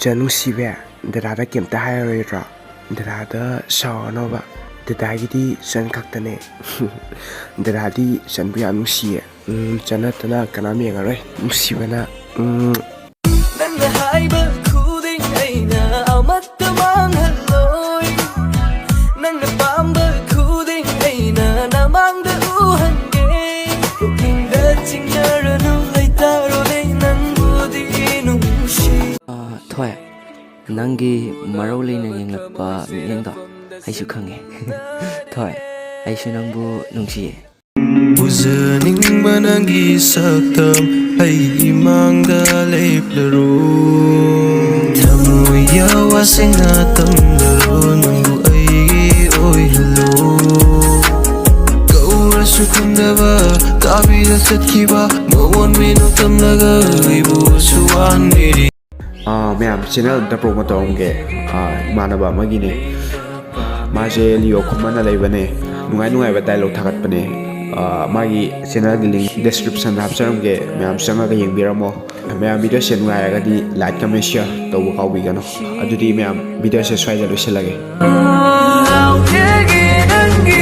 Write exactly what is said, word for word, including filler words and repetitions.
ꯆꯟ ꯅꯨꯡꯁꯤꯕꯤ, ꯗꯗꯥꯗ ꯀꯩꯝꯇ ꯍꯥꯏꯔꯔꯣꯏꯗ꯭ꯔꯣ? ꯗꯗꯥꯗ ꯁꯥꯎꯔꯅꯣꯕ, ꯗꯗꯥꯒꯤꯗꯤ ꯆꯟ ꯈꯛꯇꯅꯦ꯫ ꯗꯗꯥꯗꯤ ꯆꯟꯕꯨ ꯌꯥꯝ ꯅꯨꯡꯁꯤꯌꯦ꯫ ꯎꯝ, ꯆꯟ ꯅꯠꯇꯅ ꯀꯅꯥꯝ ꯌꯦꯡꯉꯔꯣꯏ ꯅꯨꯡꯁꯤꯕꯅ꯫ ꯎꯝ꯫ ꯅꯪꯅ ꯍꯥꯏꯕ ꯈꯨꯗꯤꯡ ꯑꯩꯅ ꯑꯃꯠꯇ ꯃꯥꯡꯍꯜꯂꯣꯏ꯫ ꯅꯪꯅ ꯄꯥꯝꯕ ꯈꯨꯗꯤꯡ ꯑꯩꯅ ꯅꯃꯥꯡꯗ ꯎꯍꯟꯒꯦ꯫ ꯄꯨꯛꯅꯤꯡꯗ ꯆꯤꯡꯅꯔꯅꯨ, ꯂꯩꯇꯥꯔꯣꯅꯦ ꯅꯪꯕꯨꯗꯤ ꯅꯨꯡꯁꯤ꯫ ꯑ, ꯊꯣꯏ, ꯅꯪꯒꯤ ꯃꯔꯧ ꯂꯩꯅ ꯌꯦꯡꯂꯛꯄ ꯃꯤꯠꯌꯦꯡꯗꯣ ꯑꯩꯁꯨ ꯈꯪꯉꯦ꯫ ꯊꯣꯏ, ꯑꯩꯁꯨ ꯅꯪꯕꯨ ꯅꯨꯡꯁꯤꯌꯦ꯫ ꯎꯖꯅꯤꯡꯕ ꯅꯪꯒꯤ ꯁꯛꯇꯝ ꯑꯩꯒꯤ ꯃꯥꯡꯗ ꯂꯦꯞꯂꯔꯣ꯫ ꯊꯃꯣꯏ ꯌꯥꯋꯥ ꯁꯦꯡꯅ ꯇꯝꯂꯔꯣ, ꯅꯪꯕꯨ ꯑꯩꯒꯤ ꯑꯣꯏꯍꯜꯂꯣ꯫ ꯀꯧꯔꯁꯨ ꯈꯨꯝꯗꯕ, ꯇꯥꯕꯤꯗ ꯆꯠꯈꯤꯕ, ꯃꯑꯣꯟ ꯃꯤꯅꯣꯛ ꯇꯝꯂꯒ ꯑꯩꯕꯨꯁꯨ ꯋꯥꯍꯟꯕꯤꯔꯤ꯫ ꯑꯥ, ꯃꯌꯥꯝ, ꯆꯦꯅꯦꯜ ꯑꯝꯇ ꯄ꯭ꯔꯣꯃꯣꯠ ꯇꯧꯔꯝꯒꯦ꯫ ꯑꯥ, ꯏꯃꯥꯟꯅꯕ ꯑꯃꯒꯤꯅꯦ, ꯃꯥꯁꯦ ꯂꯤꯌꯣ ꯈꯨꯃꯟꯅ ꯂꯩꯕꯅꯦ, ꯅꯨꯡꯉꯥꯏ ꯅꯨꯡꯉꯥꯏꯕ ꯗꯥꯏꯂꯣꯛ ꯊꯥꯒꯠꯄꯅꯦ꯫ ꯑꯥ, ꯃꯥꯒꯤ ꯆꯦꯅꯦꯜꯒꯤ ꯂꯤꯡ ꯗꯤꯁꯀ꯭ꯔꯤꯞꯁꯟꯗ ꯍꯥꯞꯆꯔꯝꯒꯦ, ꯃꯌꯥꯝ ꯆꯪꯉꯒ ꯌꯦꯡꯕꯤꯔꯝꯃꯣ꯫ ꯃꯌꯥꯝ, ꯚꯤꯗꯤꯑꯣꯁꯦ ꯅꯨꯡꯉꯥꯏꯔꯒꯗꯤ ꯂꯥꯏꯛ, ꯀꯃꯦꯟ, ꯁꯤꯌꯔ ꯇꯧꯕ ꯀꯥꯎꯕꯤꯒꯅꯨ꯫ ꯑꯗꯨꯗꯤ ꯃꯌꯥꯝ, ꯚꯤꯗꯤꯑꯣꯁꯦ ꯁ꯭ꯋꯥꯏꯗ ꯂꯣꯏꯁꯤꯜꯂꯒꯦ꯫ ꯂꯥꯎꯊꯦꯛꯒꯦ ꯅꯪꯒꯤ